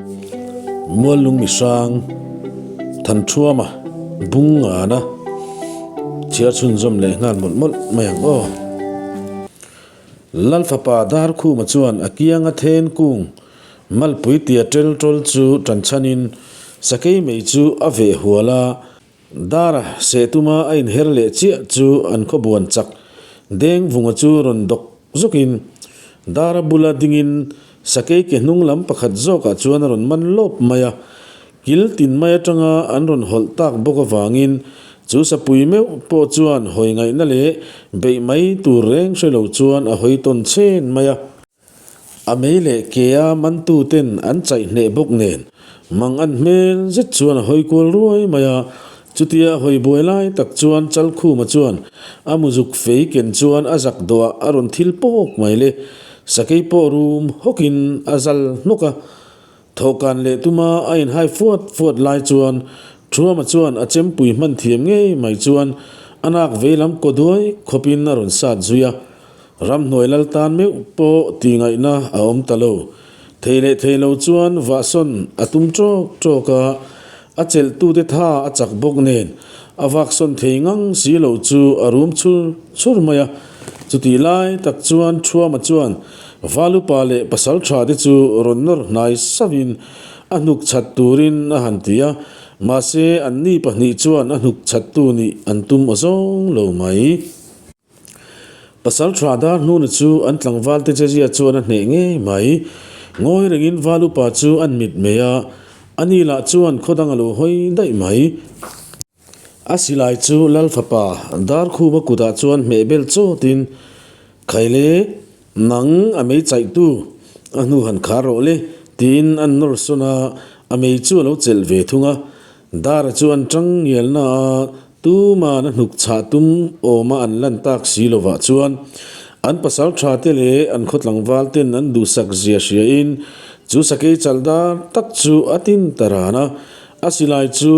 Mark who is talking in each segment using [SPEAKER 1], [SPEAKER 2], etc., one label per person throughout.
[SPEAKER 1] Muallung mihrang Thanṭhuama bung ngana chhiar chhunzawm leh nghal mawlh mawlh mai ang aw. Lalfapa Darkhuma chuan a kianga then kung malpui tia tel tawl chu ṭanchhanin sakei mei chu a veh hual a, Dara seh tuma a inher leh chiah chu an khawbuan chak Dengvunga chu rawn dawk zawkin Dara bula dingin sakei ke hnung lam pakhat zawkah chuan a rawn man lawp mai a, Kil tin mai atanga an rawn hawlh tak bawk avangin chu sapui meuh pawh chuan hawi ngaihna leh beih mai tur reng hre lo chuan a hawi tawn chhen mai a. A mei leh kea mantu ten an chaih hneh bawk nen mang an hmel zet chuan a hawi kual ruai mai a. Chutia a hawi buai lai tak chuan Chalkhuma chuan a muzuk fei ken chuan a zak dawhah a rawn thil pawk mai le. Sakei pawh rum hawkin a zal hnawk a. Thawhkan leh tuma a inhai fuat fuat lai chuan Thuama chuan a chempui hman thiam ngei mai chuan a nak veilam kaw duai khawpin a rawn sat zui a. Ramhnuai lal tan meuh pawh tihngaihna a awm ta lo. Thei leh thei lo chuan vahsawn a tum ṭawk ṭawk a, a chelhtute tha a chak bawk nen a vaksawn thei ngang si lo chu a rum chhur chhur mai a. Chutih lai tak chuan Thuama chuan Valupa leh pasal tha te chu rawn nawr hnai sauhin a hnuk chhat turin a han ti a, mahse anni pahnih chuan a hnuk chhattu nih an tum aw zawng lo mai. Pasal tha dar hnuna chu an tlangval te chezia chuan a hneh ngei mai. Ngawi rengin Valupa chu an mit mei a, ani lah chuan khaw dang a lo hawi daih mai. A silai chu Lal fapa Darkhuma kutah chuan hmeh bel chawtin, Khaile, nang a mei chaihtu, a hnu han khar rawh le, tiin an nawr sawn a, a mei chu a lo chelh ve thung a. Dara chu an tang ngialna a, tuman a hnuk chhah tum awma an lan tak si lovah chuan an pasal tha te leh an khaw tlangval ten an duhsak zia hriain chu sakei chalh dar tak chu a tin ta ran a, a silai chu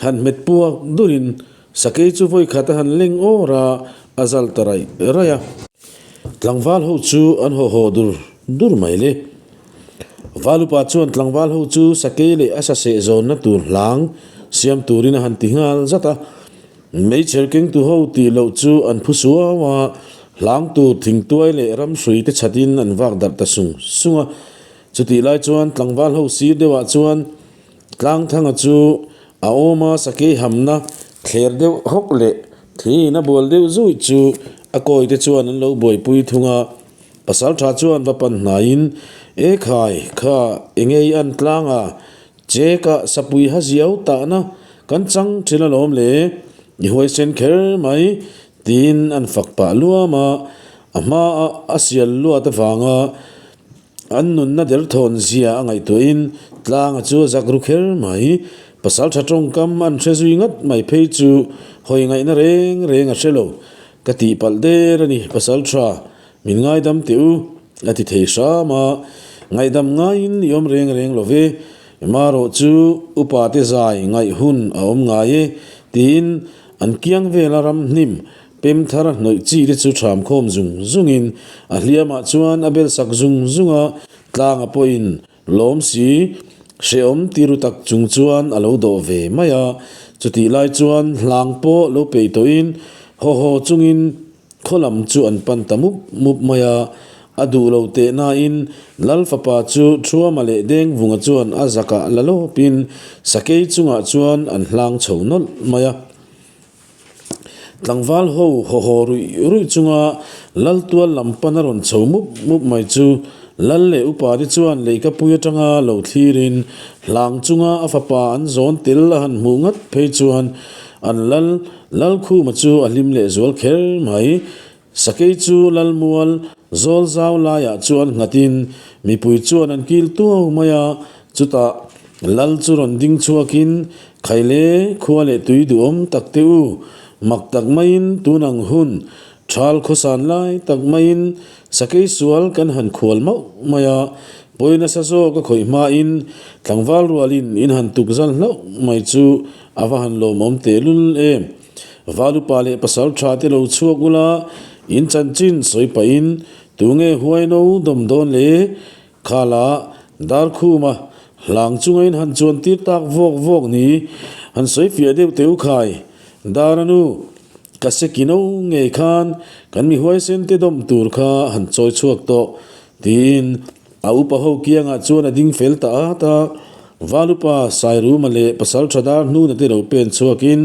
[SPEAKER 1] Han hmet puak durin sakei chu vawi khat a han leng awr a, a zal ta raih raih a. Tlangval ho chu an haw haw dur dur mai le. Valupa chuan tlangval ho chu sakei leh a saseh zawnna tur hlang siam turin a han ti nghal zat a. Meichher kengtu ho tih loh chu an phu suau a, hlang tur thingtuai leh ramhrui te chhatin an vak darh ta sung sung a. Chutih lai chuan tlangval ho sir deuhah chuan Tlangthanga chu a awm a, sakei hamna thler deuh hawk leh thliin a bual deuh zui chu a kawite chuan an lo buaipui thung a. Pasaltha chuan va pan hnaiin, E khai, kha enge i an tlang a, cheka sapui ha ziau tahna kan chang thin alawm le, i huaisen kher mai, tiin an fak pah luam a, a hmaa a sial luat avanga An nunna derthawn zia a ngaihtuahin tlanga chu a zak ru kher mai. Pasaltha tawngkam an hre zui ngat mai phei chu hawi ngaihna reng reng a hre lo. Ka tihpalh der a ni, Pasaltha, min ngaidam teh u, a ti thei hram a. Ngaihdam ngaiin i awm reng reng lo ve, marawh chu upa te zai ngaih hun a awm ngai e, tiin an kiang vela ram hnim Pem thar a hnawih chi te chu ṭham khawm zung zungin a hliamah chuan a bel sak zung zung a, tlanga pawhin lawm si hrehawm ti ru tak chung chuan a lo dawh ve mai a. Chutih lai chuan hlang pawh lo peih tawhin haw haw chungin khaw lam chu an pan ta mup mup mai a. A duh lo teh nain Lal fapa chu Thuama leh Dengvunga chuan a zakah la lawpin sakei chungah chuan an hlang chho nawlh mai a. Tlangval ho haw haw ruih ruih chunga lal tual lam pan a rawn chho mup mup mai chu lal leh upa te chuan leihkapui atanga lo thlirin hlang chunga a fapa an zawn tel a han hmuh ngat phei chuan an lal Lalkhuma chu a hlim leh zual kher mai. Sakei chu Lalmual zawl zau laiah chuan nghatin mipui chuan an kil tuau mai a, chutah Lal chu rawn ding chhuakin Khaile khua leh tui duhawm tak te u, mak tak maiin tun ang hun thal khawsan lai tak maiin sakei sual kan han khual mauh mai a, pawi nasa zawk a khawih hmain tlangval rualin in han tuk zal hlauh mai chu a va han lawmawm tehlul em. Valupa leh pasal tha te lo chhuak ula, in chanchin sawi pahin tunge huai no dawm dawn le? Khala Darkhuma. Hlang chunga in han chuan tir tak vawk vawk ni, han sawi fiah deuh teh u khai. Dara nu, ka se kino ngei khan kan mi huaisen te dawm tur kha han chawi chhuak tawh, tiin a upa ho kiangah chuan a ding fel ta at a. Valupa Sairuma leh Pasaltha dar hnuna te lo pen chhuakin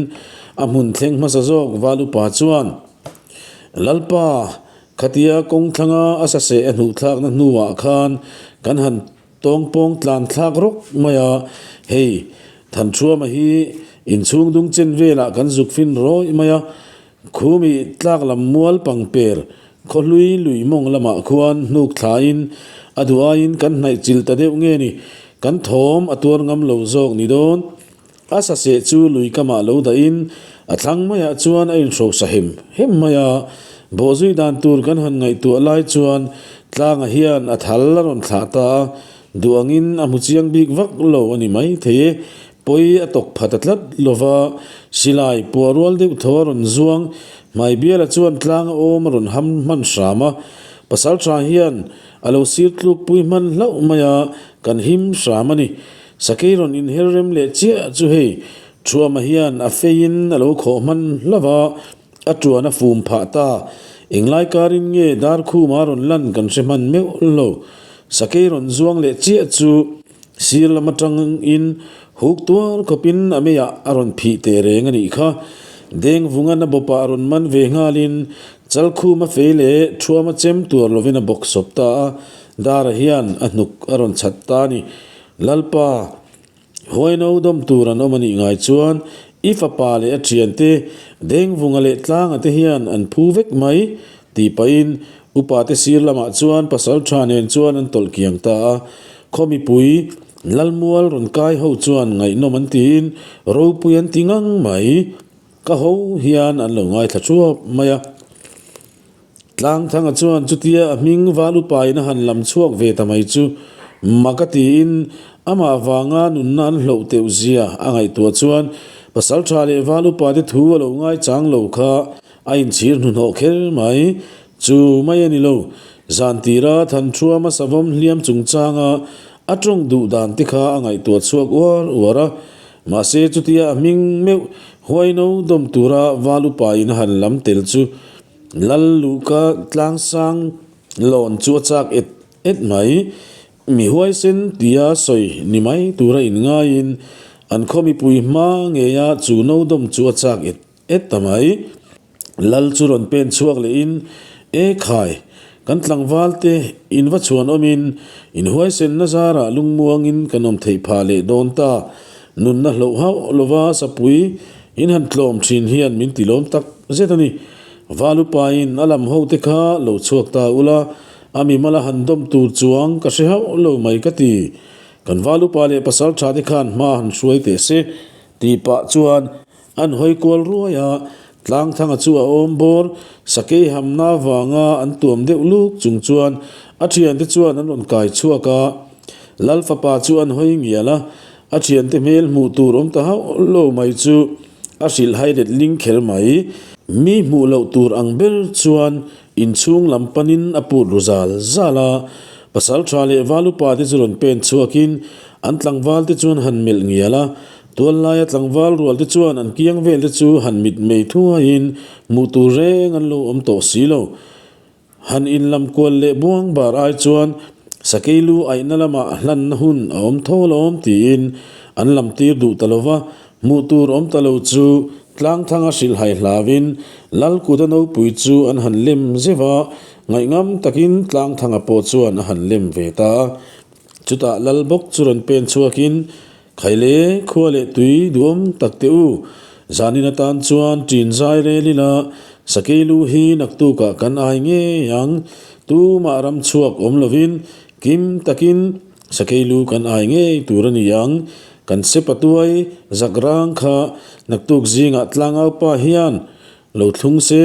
[SPEAKER 1] a hmun thleng hmasa zawk Valupa chuan, Lalpa, khatia kawng thlanga a saseh a hnuhthlakna hnuah khan kan han Tawngpawng tlan thlak rawk mai a, hei Thanṭhuama hi inchhung dung chen velah kan zuk fin rawih mai a, khumi tlak lam mual pangper khawhlui lui mawng lamah khuan hnuk thlain a duh aiin kan hnaih chilh ta deuh nge ni, kan thawm a tuar ngam lo zawk ni dawn. A saseh chu lui kamah lo dahin a thlang maiah chuan a inhrosa hem hem mai a, bawhzui dan tur kan han ngaihtuah lai chuan tlangah hian a thal a rawn thlah ta a, duh angin a hmu chiang bik vak lo a ni mai thei e, pawi a tawk pha ta tlat lo va, silai puah rual deuh tho a rawn zuang, hmai biala chuan tlang a awm a rawn ham hman hram a, pasal tha hian a lo sir tlukpui hman hlauh mai a, kan him hram a ni. Sakei rawn inher rem leh chiah chu hei Thuama hian a feiin a lo khawh hman hlauh a, a tuan a fum phah ta. Englai karin nge Darkhuma rawn lan kan hre hman meuh lo. Sakei rawn zuang leh chiah chu sir lam atangin huk tuar khawpin a meiah a rawn phih teh reng a nih kha. Dengvungan a bawpah a rawn man ve nghalin Chalkhuma fei leh Thuama chem tuar lovin a bawk sawp ta a, Dara hian a hnuk a rawn chhat ta a ni. Lalpa, huaino dawm tur an awm a nih ngai chuan i fapa leh a thiante Dengvunga leh Tlanga te hian an phu vek mai, tih pahin upa te sir lamah chuan pasal tha nen chuan an tawlh kiang ta a. Khaw mipui Lalmual rawn kai ho chuan ngaihnawm an tiin ropui an ti ngang mai. Ka ho hian an lo ngaithla thuap mai a. Tlangthanga chuan chutia a hming val upain a han lam chhuak ve ta mai chu mak a tiin amah vanga nunna an hloh teuh zia a ngaihtuah chuan pasaltha leh val upate thu a lo ngaichang lo kha a inchhir hnuhnawh kher mai. Chu mai a ni lo, zan tira Thanṭhuama savawm hliam chungchanga a tawng duh dan te kha a ngaihtuah chhuak uar uar a. Mahse chutia a hming meuh huaino dawm tura val upain a han lam tel chu Lal Luhka tlangsang lawn chu a chak et et mai. Mi huaisen tia sawi ni mai tura inngaiin an khaw mipui hma ngeia chu no dawm chu a chak et et ta mai. Lal chu rawn pen chhuak lehin, E khai, kan tlangval te in va chhuan awmin in huaisenna zarah lungmuangin kan awm theih phah leh dawn ta. Nunna hloh hauh lova sapui in han tlawm thin hian min ti lawm tak zet a ni. Valupain a lam ho te kha lo chhuak ta ula, a mi mala han dawm tur chuang ka hre hauh lo mai ka ti. Kan Valupa leh pasal tha te khan hma han hruai teh se, tih pah chuan an hawi kual ruai a, Tlangthanga chu a awm bawr, sakei hamna vanga an tuam deuh luk chung chuan a thiante chuan an rawn kai chhuak a. Lal fapa chu an hawi ngial a, a thiante hmel hmuh tur awm ta hauh lo mai chu a hrilh hai let ling kher mai. Mi hmuh loh tur ang ber chuan inchhung lam panin a put ru zal zal a, pasal tha leh val upa te chu rawn pen chhuakin an tlangval te chuan han melh ngial a, tual laia tlangval rual te chuan an kiang vel te chu han mit mei thuaiin hmuh tur reng an lo awm tawh si lo. Han inlam kual leh buang bar ai chuan sakei lu aihna lamah hlanna hun a awm tho alawm tiin an lam tir duh ta lova, hmuh tur awm ta lo chu tlangthanga hrilhhai hlauin Lalkuta nopui chu an han lem zeuh a, ngaihngam takin tlangthanga pawh chuan a han lem ve ta a. Chutah Lal bawk chu rawn pen chhuakin Khaile, khua leh tui duhawm tak teh u. Zanin atan chuan ṭin zai rel ila, sakei lu hi naktukah kan ai ngei ang. Tumah ram chhuak awm lovin kim takin sakei lu kan ai ngei tur a ni ang. Kan sepa tuai zak rang kha naktuk zingah tlangaupa hian Lo thlung se,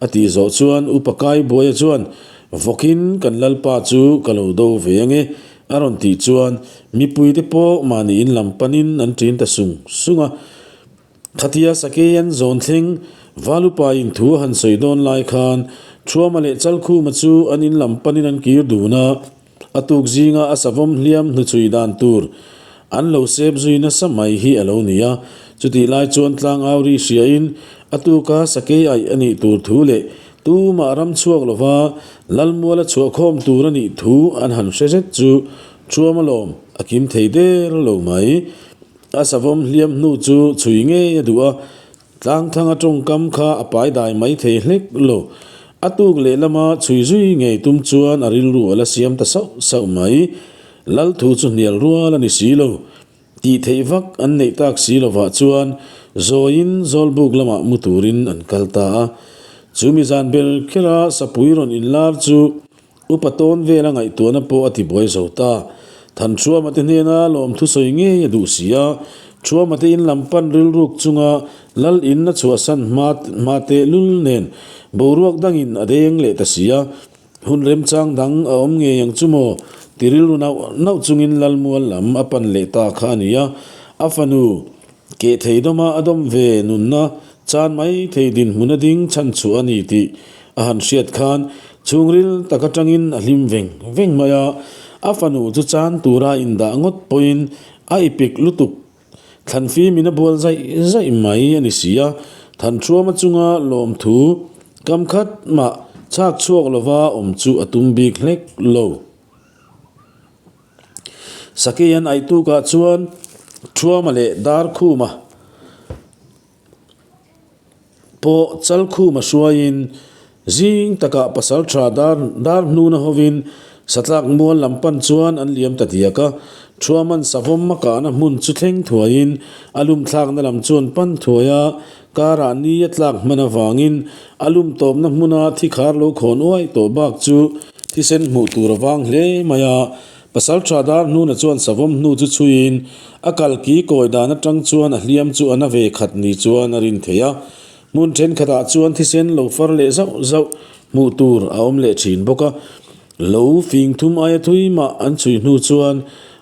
[SPEAKER 1] a tih zawh chuan Upa Kaibuaia chuan, Vawkin kan Lalpa chu ka lo do ve ange, a rawn tih chuan mipuite pawh mahni in lam panin an ṭin ta sung sung a. Khatia sakei an zawn thleng Valupa in thu a han sawi dawn lai khan Ṭhuama leh Chalkhuma chu an in lam panin an kir dun a. A tuk zinga a savawm hliam hnuchhui dan tur. An lo sep zui nasa mai hi a lo ni a. Chutih lai chuan tlangau ri hriain a tuka sakei aih a nih tur thu leh tumah ram chhuak lova Lalmuala chhuahkhawm tur a nih thu an han hre zet chu Thuam alawm a kim thei der lo mai. A savawm hliam hnu chu chhui ngei a duh a, Tlangthanga tawngkam kha a pai dai mai thei hlek lo. A tuk lehlama chhui zui ngei tum chuan a rilru a la siam ta sauh sauh mai. Lal thu chu hnial rual a ni si lo. Tih theih vak an neih tak si lovah chuan zawiin Zawlbuk lamah mu turin an kal ta a. Chu mi zan ber khera sapui rawn inlar chu Upa tawn vela ngaihtuahna pawh a ti buai zo ta. Thanṭhuama te hnena lawmthu sawi ngei a duh si a, Ṭhuama te in lam pan rilruk chunga Lal in a chhuahsan hma hma teh lul nen boruak dangin a deng leh ta si a, hun remchang dang a awm ngei ang chu maw ti rilru nauh nauh chungin Lalmual lam a pan leh ta kha a ni a, a fanu keh thei dawma a dawm ve nunna chan mai thei dinhmun a ding chhan chhuah a ni tih A han hriat khan chhungril tak atangin a hlim veng veng mai a, a fanu chu chan tura indah ngawt pawhin a ipik lutuk. Thlanfimin a bual zaih zaih mai a ni si a, Thanṭhuama chunga lawmthu kam khat mah chhak chhuak lova awm chu a tum bik hlek lo. Sakei an aihtukah chuan Ṭhuama leh Darkhuma Pawh Chalkhuma hruaiin zing takah pasal tha dar dar hnuna hovin satlak mual lam pan chuan an liam ta diak a. Thuaman savawm a kahna hmun chu thleng thuaiin a lum thlakna lam chuan pan thuai a, karah ni a tlak hman avangin a lum tawpna hmuna thi khar lo khawn uai tawh bak chu thisen hmuh tur a vang hle mai a. Pasal tha dar hnuna chuan savawm hnu chu chhuiin a kal ki kawi dan atang chuan a hliam chu a na ve khat ni chuan a rin thei a. Hmun thenkhatah chuan thisen lo far leh zauh zauh hmuh tur a awm leh thin bawk a. Lo fing thum aia thui mah an chhui hnu chuan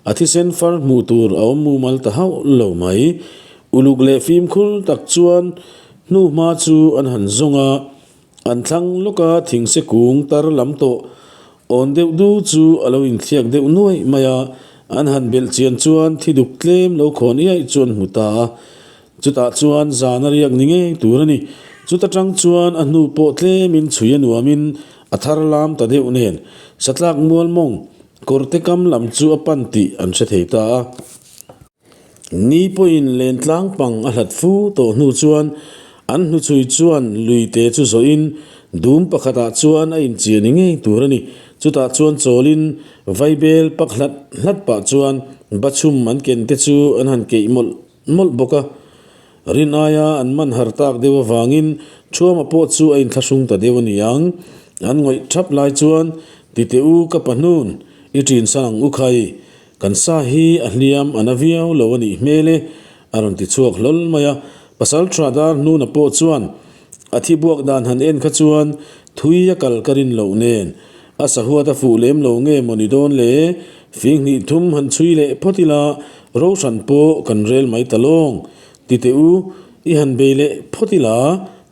[SPEAKER 1] a thisen far hmuh tur a awm mumal ta hauh lo mai. Uluk leh fimkhur tak chuan hnu hma chu an han zawng a. An thlang lawka thingse kung tar lam tawh awn deuh du chu a lo inthliak deuh nuaih mai a, an han belh chian chuan thi duk tlem lo khawn iai chu an hmu ta a. Chutah chuan zan a riak ni ngei tur a ni. Chuta tang chuan a hnu pawh tlemin chhui a nuamin a thar lam ta deuh nen satlak mual mawng kawrte kam lam chu a pan tih an hre thei ta a. Ni pawhin len tlang pang a hlat fu tawh hnu chuan an hnuchhui chuan lui te chu zawhin dum pakhatah chuan a inchian i ngei tur a ni. Chutah chuan chawlin vaibel pak hlat hlat pah chuan bachhum an ken te chu an han keih mawlh mawlh bawk a. Rin aia an man har tak deuh avangin Thuama pawh chu a inthlahrung ta deuh a ni ang. An ngawih thap lai chuan Tite u ka pahnun i ṭin san ang u khai. Kan sa hi a hliam a na viau lo a nih hmel e, a rawn ti chhuak hlawl mai a. Pasal tha dar hnuna pawh chuan a thi buak dan han en kha chuan thui a kal ka rin loh nen a sahuat a fuh lem lo nge maw ni dawn le, fing hnih thum han chhui leh phawt ila Rohran pawh kan rel mai ta lawng, ti teh u, i han bei leh phawt ila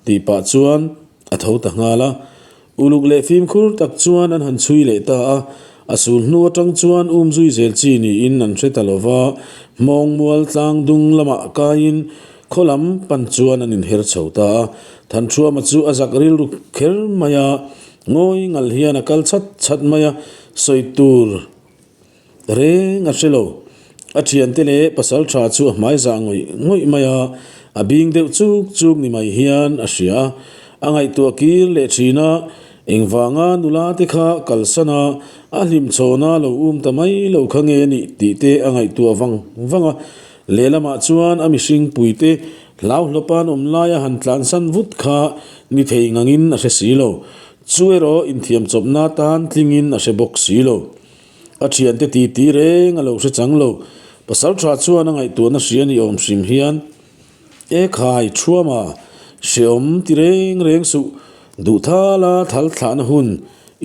[SPEAKER 1] tih pah chuan a tho ta nghal a. Uluk leh fimkhur tak chuan an han chhui leh ta a, a sul hnu atang chuan um zui zel chi niin an hre ta lo va, hmawng mual tlang dung lamah kaiin khaw lam pan chuan an inher chho ta a. Thanṭhuama chu a zak rilru kher mai a, ngawi ngal hian a kal chhat chhat mai a, sawi tur Reng a hre lo. A thiante leh pasal tha chu a hmai zah ngawih ngawih mai a, a bing deuh chuk chuk ni mai hian a hria a. A ngaihtuah kir leh thin a, engvanga nula te kha kalsan a, a hlimchhawna lo um ta mai lo kha nge a nih tih te a ngaihtuah vang vang a. Lehlamah chuan a mihring puite hlauhlawpa an awm laia han tlansan vut kha ni thei ngangin a hre si lo. Chu erawh inthiamchawpna tan tlingin a hre bawk si lo. A thiante ti ti reng a lo hre chang lo. Pasal tha chuan a ngaihtuahna hria ni awm hrim hian, E khai, Thuama, hreawm ti reng reng suh. Duh thala thal thlahna hun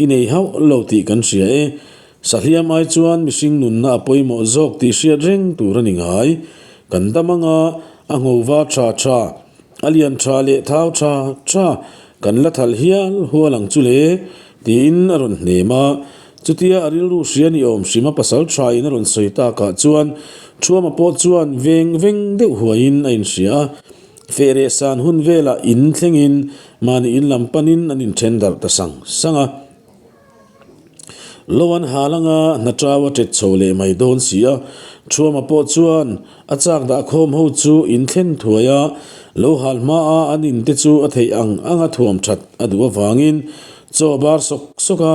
[SPEAKER 1] i nei hauh lo tih kan hria e. Sahliam ai chuan mihring nunna a pawimawh zawk tih hriat reng tur a ni ngai. Kan dam anga a ngova tha tha. A lian tha leh thau tha tha kan la thalh hial hual ang chu le, tiin a rawn hnem a. Chutia a rilru hria ni awm hrima pasal tha in a rawn sawi takah chuan Thuama pawh chuan veng veng deuh huaiin a inhria a. Feh reh san hun velah in thlengin mahni in lam panin an inthen darh ta sang sang a. Lo an hal anga hna tau a tet chho leh mai dawn si a. Thuama pawh chuan a chak dah khawm ho chu in thlen thuai a, lo hal hmaa an in te chu a theih ang anga thuam that a duh avangin chaw bar sawk sawk a,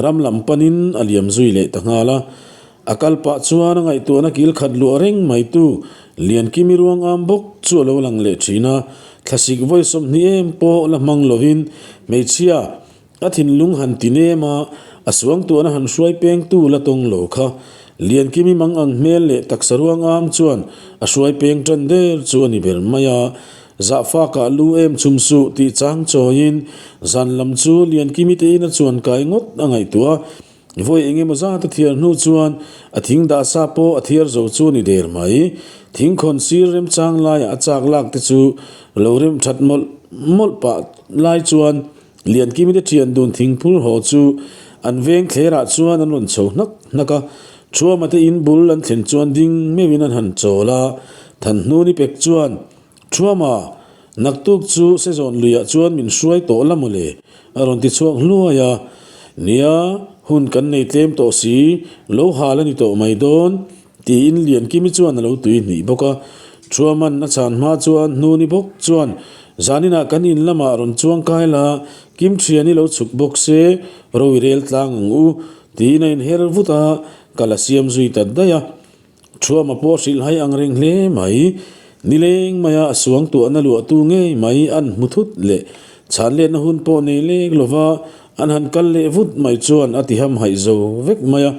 [SPEAKER 1] ram lam panin a liam zui leh ta nghal a. A kal pah chuan a ngaihtuahna kil khat luah reng mai tu Liankimi ruang am bawk chu a lo lang leh thin a, thlasik vawi 20 em pawh la hmang lovin hmeichhia a thinlung han ti nem a, a suangtuahna han hruai pengtu la tawng lo kha Liankimi mang ang hmel leh taksa ruang am chuan a hruai peng tan der chu a ni ber mai a, Zahfakah lu em chhum suh tih chang chawiin zan lam chu Liankimi te in a chuan kai ngawt a ngaihtuah a. Vawi eng emaw zat a thiar hnu chuan a thing dah sa pawh a thiar zo chu a ni der mai. Thing khawn sir remchang laiah a chak lak te chu lo rem that mawlh mawlh pah lai chuan Liankimi te thian dun thing phur haw chu an veng thlerah chuan an rawn chho hnak hnak a. Thuama te in bul an thlen chuan ding meuhin an han chawl a, Thanhnuni pek chuan Thuama, naktuk chu sezawn luiah chuan min hruai tawh la mawle, a rawn ti chhuak hluai a. Nia, hun kan nei tlem tawh si, lo hal a ni tawh mai dawn, tiin Liankimi chuan a lo tui hnih bawk a. Thuaman a chhan hma chuan Hnuni bawk chuan, Zaninah kan in lamah rawn chuang kai la, Kim thian i lo chhuk bawk se, ro i rel tlang ang u, tiin a inher vut a, kal a siam zui ta daih a. Thuama pawh hrilh hai ang reng hle mai. Nileng maia a suang tuahna luahtu ngei mai an hmu thut leh chhan letna hun pawh nei lek lova an han kal leh vut mai chuan a ti ham haih zo vek mai a.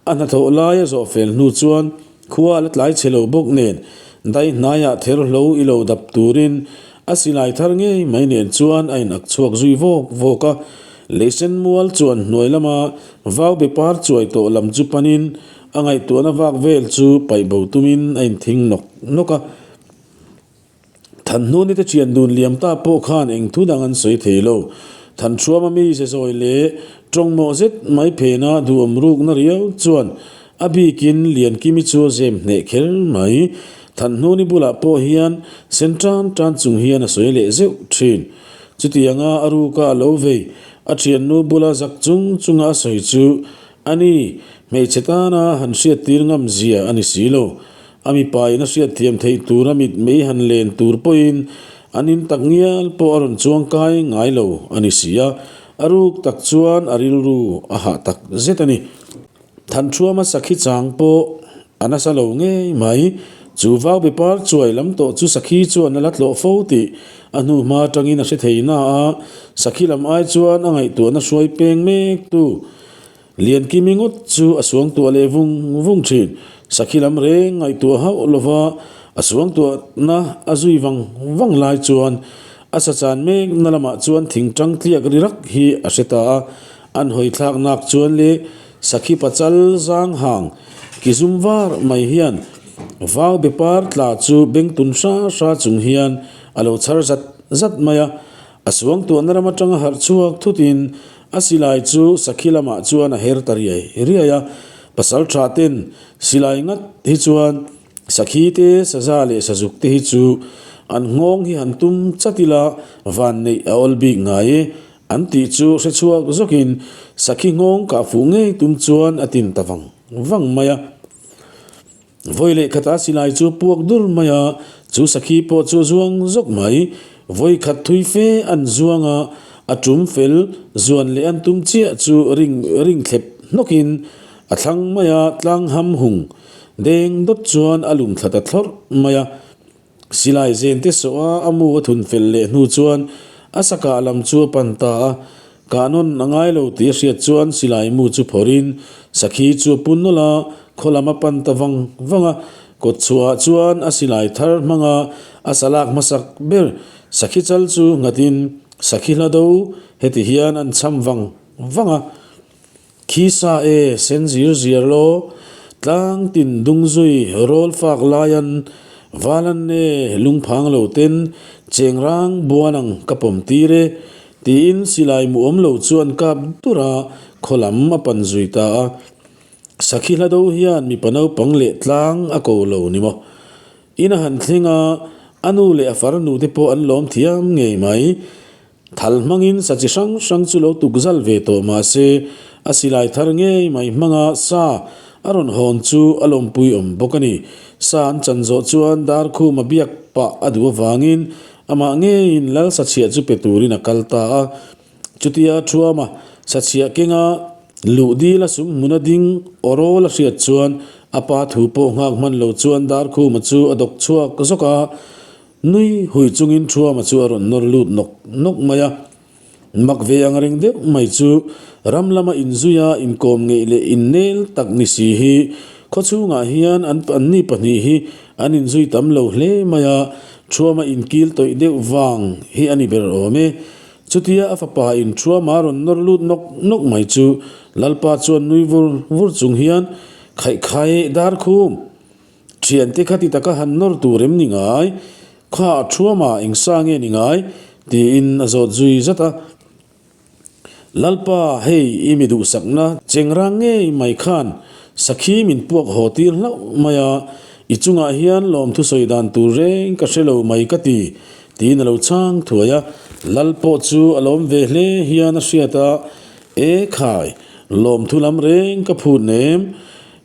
[SPEAKER 1] A hnathawh lai a zawh fel hnu chuan khua a la tlai chhe lo bawk nen dai hnaiah ther hlo i lo dap turin a silai thar ngei mai nen chuan a inak chhuak zui vawk vawk a. Leisen mual chuan hnuai lama vau be par chuai tawh lam chu panin A ngaihtuahna vak vel chu paih bo tumin a inthing nawk nawk a. Thanhnuni te thian dun liam ta pawh khan eng thu dang an sawi thei lo. Thanhruama mi ze zawi leh tawngmawh zet mai phena duhawm rukna riau chuan a bikin Liankimi chu a zem hneh kher mai. Thanhnuni bulah pawh hian sen tan tan chung hian a sawi leh zeuh thin. Chutianga a ruka a lo vei a thiannu bula zak chung chunga a sawi chu A ni, hmeichhe tana han hriattir ngam zia a ni si lo. A mipa in a hriatthiam theih tur a mit mei han len tur pawhin an in tak ngial pawh a rawn chuang kai ngai lo a ni si a, a ruk tak chuan a rilru a hah tak zet a ni. Thanṭhuama sakhi chang pawh a nasa lo ngei mai. Chu vau bepar chuai lam tawh chu sakhi chuan a la tlawh fo tih a hnu hma atangin a hre thei na a, sakhi lam ai chuan a ngaihtuahna hruai peng mek tu Liankimi ngawt chu a suangtuah leh vung vung thin. Sakhi lam reng ngaihtuah hauh lova a suangtuahna a zui vang vang lai chuan a sa chan mek na lamah chuan thing tang tliak ri rak hi a hre ta a. An hawi thlak nak chuan le Sakhi pachal zang hang ki zum var mai hian vau be par tla chu beng tun hra hra chung hian a lo chhar zat zat mai a. A suangtuahna ram atanga harh chhuak thutin a silai chu sakhi lamah chuan a her ta riai riai a. Pasal tha ten silai ngat hi chuan sakhi te, saza leh sazuk te hi chu an nghawng hi han tum chat ila van neih a awl bik ngai e an tih chu hre chhuak zawkin sakhi nghawng kah fuh ngei tum chuan a tin ta vang vang mai a. Vawi leh khatah silai chu puak dur mai a, chu sakhi pawh chu a zuang zawk mai. Vawi khat thui fe an zuang a, a tum fel zuan leh an tum chiah chu ring ring thlep hnawkin a thlang mai a, tlang ham hung deng dawt chuan a lum thla ta thlawrh mai a. Silai zen te sawh a, a mu a thun fel leh hnu chuan a sakah lam chu a pan ta a. Kah nawn a ngai lo tih a hriat chuan silai mu chu phawrhin sakhi chu a pun nawlh a, khaw lam a pan ta vang vang a. Kawt chhuahah chuan a silai thar hmanga a salak hmasak ber sakhi chal chu nghatin sakhi hla do heti hian an cham vang vang a. Khi sa e, sen zir ziar law, tlang tin dung zui rawl fak laian valan e lungphang lo ten cheng rang buan ang ka pawm tir e, tiin silai mu awm lo chuan kap dur a, khaw lam a pan zui ta a. Sakhi hlado hian mipa naupang leh tlang a ko lo ni maw? In a han thleng a, a nu leh a farnu te pawh an lawm thiam ngei mai. Thal hmangin sa chi hrang hrang chu lo tuk zal ve tawh mah se, a silai thar ngei mai hmanga sa a rawn hawn chu a lawmpui awm bawk a ni. Sa an chan zawh chuan Darkhuma biak pah a duh avangin amah ngeiin lal sachhiah chu pe turin a kal ta a. Chutia Thuama sachhiah kenga luh dil a sum hmuna ding awrawl a hriat chuan a pa thu pawh nghak hman lo chuan Darkhuma chu a dawk chhuak zawk a. Nui hui chungin Thuama chu a rawn nawr lut nawk nawk mai a. Mak ve ang reng deuh mai chu ram lama inzuia inkawm ngeih leh innel tak ni si hi khawchhungah hian an anni pahnih hi an inzui tam lo hle mai a, Thuama inkil tawih deuh vang hi a ni ber awm e. Chutia a fapa in Thuama a rawn nawr lut nawk nawk mai chu Lalpa chuan nui vur vur chung hian Khaihkhai Darkhum! Thiante kha ti taka han nawr tur em ni ngai? Kha a thuama eng sa nge ni ngai? tiin a zawt zui zat a. Lalpa, hei i mi duhsakna chengrang ngei mai khan sakhi min puak haw tir hlauh mai a, i chungah hian lawmthu sawi dan tur reng ka hre lo mai ka ti, tiin a lo chhang thuai a. Lal pawh chu a lawm ve hle hian a hriat a, E khai, lawmthu lam reng ka phut nem.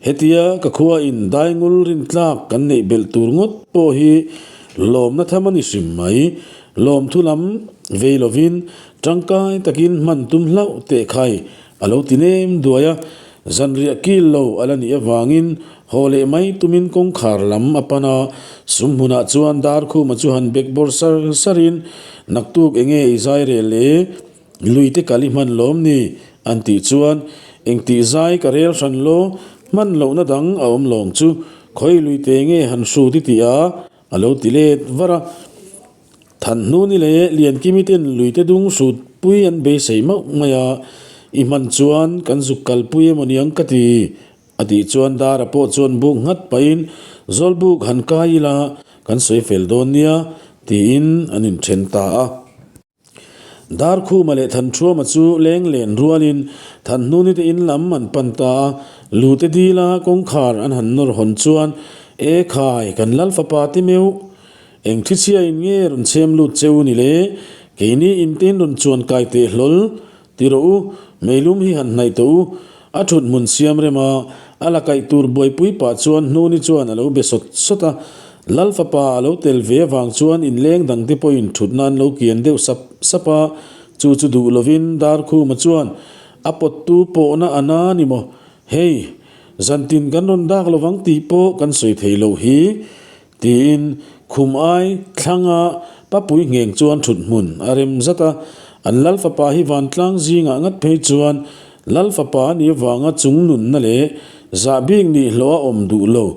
[SPEAKER 1] Hetia ka khua in daingul rintlak kan neih belh tur ngawt pawh hi lawmna tham a ni hrim mai. Lawmthu lam vei lovin tangkai takin hman tum hlauh teh khai a lo ti nem duai a, zanriah kil lo a la nih avangin haw leh mai tumin kawngkhar lam a pan a, sum hmunah chuan Darkhuma chu han bek bawr sar sarin naktuk enge i zai rel e? Lui te kal i hman lawm ni? an tih chuan, Engtih zai ka rel hran law, hman lohna dang a awm lawng chu, khawi lui te nge han hrut i tih a? a lo ti let var a. Thanhnuni leh Liankimi ten lui te dung hrut pui an beisei mauh mai a, I hman chuan kan zuk kalpui emaw niang ka ti, a tih chuan Dara pawh chuan buk nghat pahin, Zawlbuk han kai ila, kan sawi fel dawn nia, tiin an inthen ta a. Darkhuma leh Thanṭhuama chu leng len rualin Thanhnuni te in lam an pan ta a, Lute dila kawngkhar an han nawr hawn chuan, E khai, kan lal fapa te meuh, eng thichhiain nge rawn chhem lut che u ni le? Keini in te in rawn chuan kai teh hlawl, ti rawh u, meilum hi han hnaih tawh u. A thut hmun siam rem a, a la kaih tur buaipui pah chuan Hnuni chuan a lo be sawt sawt a. Lal fapa a lo tel ve avang chuan inleng dangte pawhin thutna an lo kian deuh sap sap a, chu chu duh lovin Darkhuma chuan a pawttu pawhna a na ni maw? Hei, zantin kan rawn dak lovang tih pawh kan sawi thei loh hi. Tiin khum ai thlanga papui ngheng chuan thut hmun a rem zat a, an lal fapa hi vantlang zingah ngat phei chuan lal fapa a nih avanga chung nunna leh zah bik nih hlawh a awm duh lo.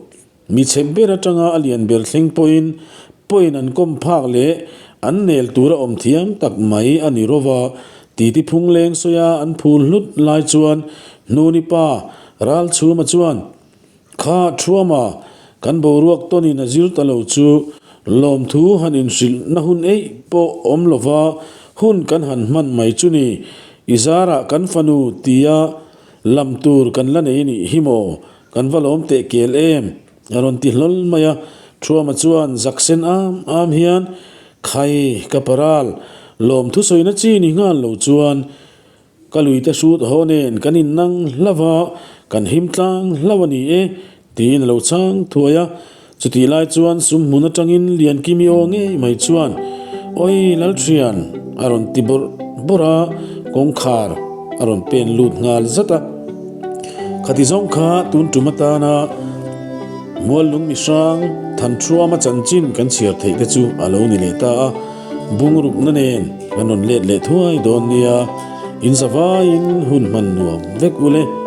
[SPEAKER 1] Mi chep ber atanga a lian ber thleng pawhin pawhin an kawm phak leh an nel tura awm thiam tak mai a ni rova, titi phung leng sawia an phul hlut lai chuan Hnuni pa Ralchhuma chuan Kha Thuama, kan boruak tawnin a zir ta lo chu lawmthu han inhrilh na hun eih pawh awm lova hun kan han hman mai chu ni. I zarah kan fanu tia lam tur kan la nei nih hi maw? Kan va lawm teh kel em? A rawn ti hlawl mai a. Thuama chuan zak sen am am hian, Khai, ka paral, lawmthu sawina chi ni nghal lo chuan Ka luite hrut haw nen kan innang hlauh a, kan him tlang hlauh a ni e, tiin a lo chhang thuai a. Chutih lai chuan sum hmun atangin Liankimi aw ngei mai chuan, Awi Lalthian! a rawn ti bawrh bawrh a, kawngkhar a rawn pen lut nghal zat a. Khati zawng kha tun tum atana Muallung mihrang Thanṭhuama chanchin kan chhiar theih te chu a lo ni leh ta a. Bungrukna nen kan rawn let leh thuai dawn nia, in zavaiin hun hman nuam vek u le.